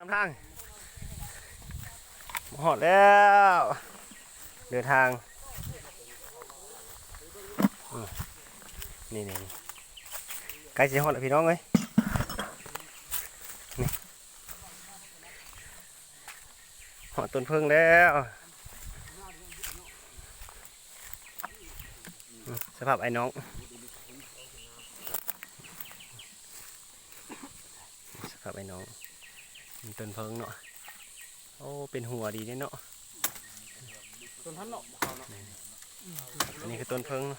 ນຳທາງ ມາຮອດແລ້ວ ເດີນທາງ ອືມ ນີ້ໆ ໃກ້ຊິຮອດແລ້ວພີ່ນ້ອງເອີຍ ນີ້ ຮອດຕົ້ນເຜິ້ງແລ້ວ ອືມ ສະພາບອ້າຍນ້ອງ. ສະພາບອ້າຍນ້ອງ ຕົ້ນເຜິ້ງເນາະ ໂອ້ ເປັນຫົວດີເດ້ເນາະ ຕົ້ນຫັ້ນເນາະ ອັນນີ້ຄືຕົ້ນເຜິ້ງເນາະ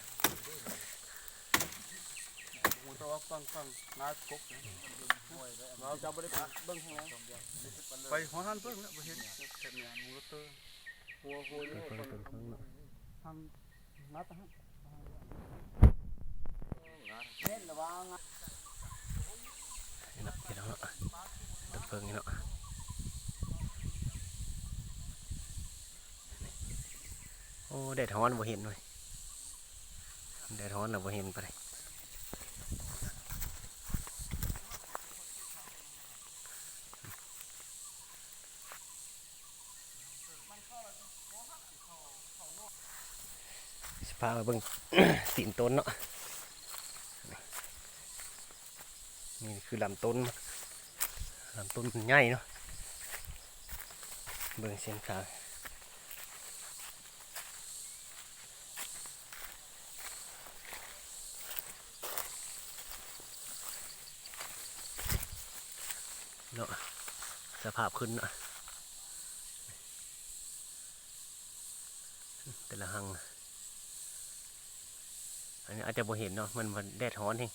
ຮູ້ແຕ່ວ່າຝັ່ງ ຝັ່ງໜ້າກົກ ເຮົາຈະບໍ່ໄດ້ໄປເບິ່ງທາງໃນ ໄປຮອດຫັ້ນເບິ່ງແລ້ວ ບໍ່ເຫັນແບບນີ້ ໝູເຕີ ຫົວ ຫົວຢູ່ ຕົ້ນເຜິ້ງ ຕົ້ນເຜິ້ງເນາະ ທາງ ມາຕະຫັ້ນ ເຫັນລະວ່າ ນີ້ເນາະ ພີ່ນ້ອງເນາະ ຕົ້ນເຜິ້ງນີ້ເນາະ ໂອ້ ແດດຮ້ອນບໍ່ເຫັນເວີຍ ແດດຮ້ອນແລ້ວບໍ່ເຫັນປານໃດ ຊິພາໄປເບິ່ງ ຕີນຕົ້ນເນາະ ນີ້ຄືລຳຕົ້ນ ລຳຕົ້ນມັນໃຫຍ່ເນາະ ເບິ່ງເສັ້ນທາງ ເນາະ ສະພາບຂຶ້ນເນາະ ແຕ່ລະຮັງ ອັນນີ້ອາດຈະບໍ່ເຫັນເນາະ ມັນ ມັນແດດຮ້ອນແຮງ